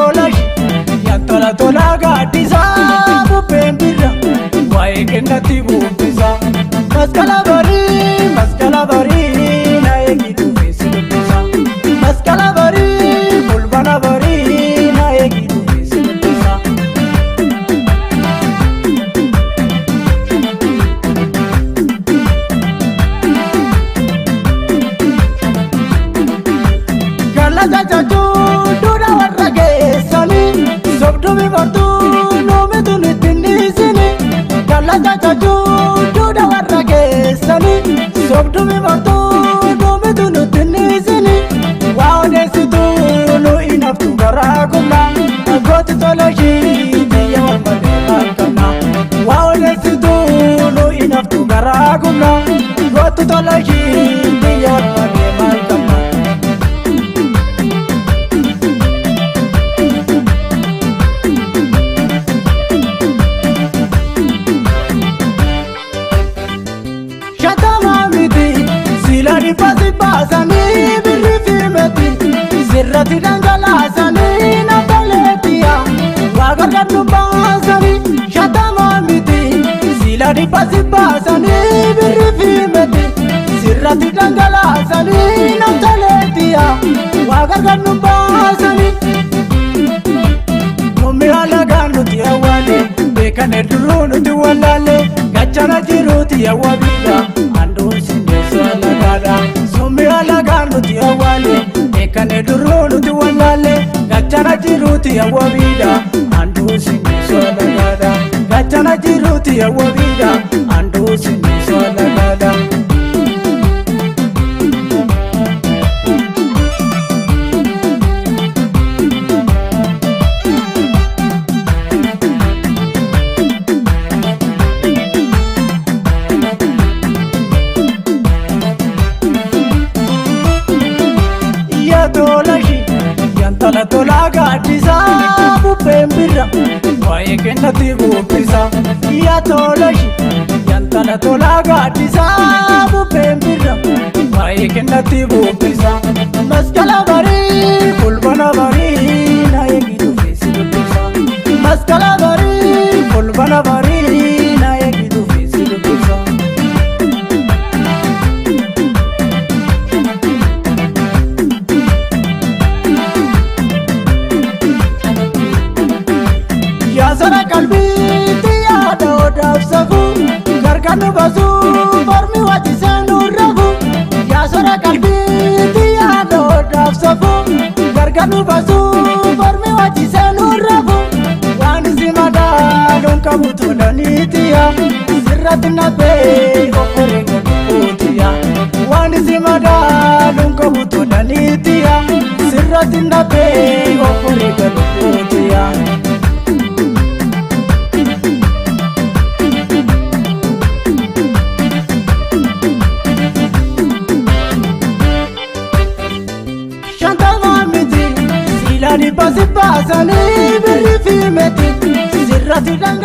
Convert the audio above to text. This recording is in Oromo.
Tola yantala tola gaaddisaa bubbeen birra waa'ee kennatti bubbisa. Masqala barii na eegi dhufee si dubbisa. Masqala barii fulbaana barii na eegi dhufee si dubbisa. Galata jechuun duudha warra geessanii sobduu bifartuu nuumitu nutti hin dhiisini. Galata jechuun duudha warra geessanii sobduu bifartuu nuumitu nutti hin dhiisini. Waa odeessituu nu hin haftu garaa qubna gooti tola ishii biyya walmalee maal qabna. Waa odeessituu nu hin haftu garaa qubna gooti tola ishii biyya walmalee maal qabna. Shatamaa miti sila dhibba si baasanii birri firmeti sirratti dhangalaasanii naftaleetiya waa gargaarnu baasanii. Shatamaa miti sila dhibba si baasanii birri firmeti sirratti dhangalaasanii naftaleetiya waa gargaarnu baasanii. Mummi alagaan nuti awwaale beekan duruu nuti wallaale gachana jiruuti awwaabidha anduun sindeessu alagaadha. Summi alagaan nuti awwaale beekan duruu nuti wallaale gachana jiruuti awwaabidha anduun sindeessu alagaadha. Gachana jiruuti awwaabidha anduun sindeessu alagaadha. Yaa tola ishii yantala tolaa gaaddisaa bubbeen birra waa'ee kennatti bubbisa. Yaa tola ishii yantala tolaa gaaddisaa bubbeen birra waa'ee kennatti bubbisa. Masqala barii fulbaana barii na eegi dhufee si dubbisa. Masqala barii fulbaana barii na eegi dhufee si dubbisa. Yaasara qalbiitti yaada odaaf safuu gargar nu baasuu mormi wajjisee nu rafu. Yaasara qalbiitti yaada odaaf safuu gargar nu baasuu mormi wajjisee nu rafu. Waan si madaaluun qabu tolaniitiya sirratti nafee okkoree godhuutiya. Waan si madaaluun qabu tolaniitiya sirratti nafee okkoree godhuutiya. Shantamaa miti sila dhibba si baasanii birri firmeti sirratti dhan.